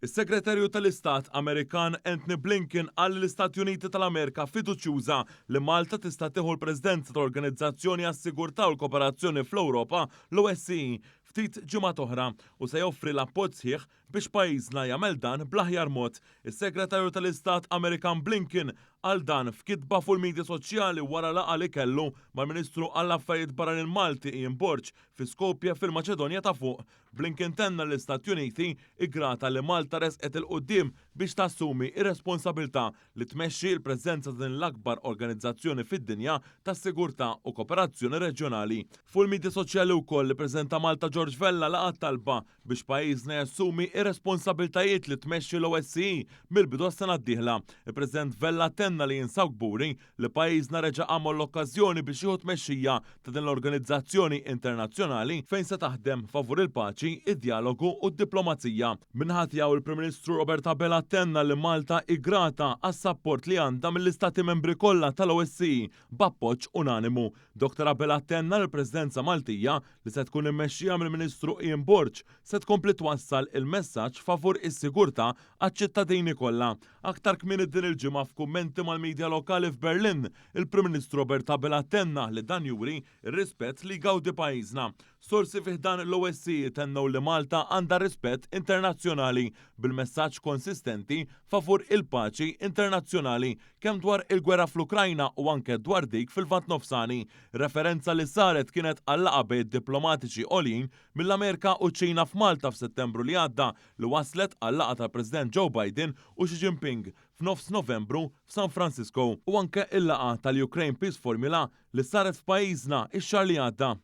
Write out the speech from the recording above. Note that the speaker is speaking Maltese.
Is-Segretarju tal-Istat Amerikan Antony Blinken qal li l-Istati Uniti tal-Amerika fiduċjuża li Malta tista' tieħu l-Presidenza tal-Organizzazzjoni għas-Sigurtà u l-Kooperazzjoni fl-Ewropa, l-OSCE, ftit ġimgħat oħra u se joffri l-appoġġ sħiħ biex pajjiżna jagħmel dan bl-aħjar mod. Is-Segretarju tal-Istat Amerikan Blinken qal dan f'kitba fuq il-midja soċjali wara laqgħa li kellu mal-Ministru għall-Affarijiet Barranin Malti Ian Borg fi Skopje fil-Maċedonja ta' Fuq. Blinken tenna li l-Istati Uniti hi grata li Malta resqet 'il quddiem biex tassumi r-responsabilità li tmexxi l-preżenza ta' din l-akbar organizzazzjoni fid-dinja tas-sigurtà u koperazzjoni reġjonali. Fuq il-midja soċjali wkoll, il-President ta' Malta George Vella laqa' t-talba biex pajjiżna jassumi r-responsabilitajiet li tmexxi l-OSCE mill-bidu għas-sena d-dieħla. Il-President Vella tenna li jinsab kburi li pajjiżna reġa' għamel l-okkażjoni biex jieħu t-tmexxija ta' din l-organizzazzjoni internazzjonali fejn se taħdem favur il-paċi, id-djalogu u d-diplomazija. Min-naħa tiegħu il-Prim Ministru Robert Abela tenna li Malta hi grata għas-sapport li għandha mill-Istati Membri kollha tal-OSCE b'appoġġ unanimu. Dottor Abela tenna li l-Presidenza Maltija, li se tkun immexxija mill-Ministru Ian Borg, se tkompli twassal il-messaġġ favur is-sigurtà għaċ-ċittadini kollha. Aktar kmieni din il-ġimgħa f'kummenti mal-media lokali f'Berlin, il-Prim Ministru Robert Abela tenna li dan juri r-rispett li jgawdi pajjiżna. Sorsi fi ħdan l-OSCE tennew li Malta għandha rispett internazzjonali bil-messaġġ konsistenti favur il-paċi internazzjonali kemm dwar il-gwerra fl-Ukrajna u anke dwar dik fil-Lvant Nofsani. Referenza li saret kienet għal-laqgħa bejn diplomatiċi għoljin mill-Amerika u ċ-Ċina f'Malta f'Settembru li għadda li wasslet għal-laqgħa tal-President Joe Biden u Xi Jinping f'nofs Novembru f'San Francisco u anke l-laqgħa tal-Ukraine Peace Formula li saret f'pajjiżna x-xahar li għadda.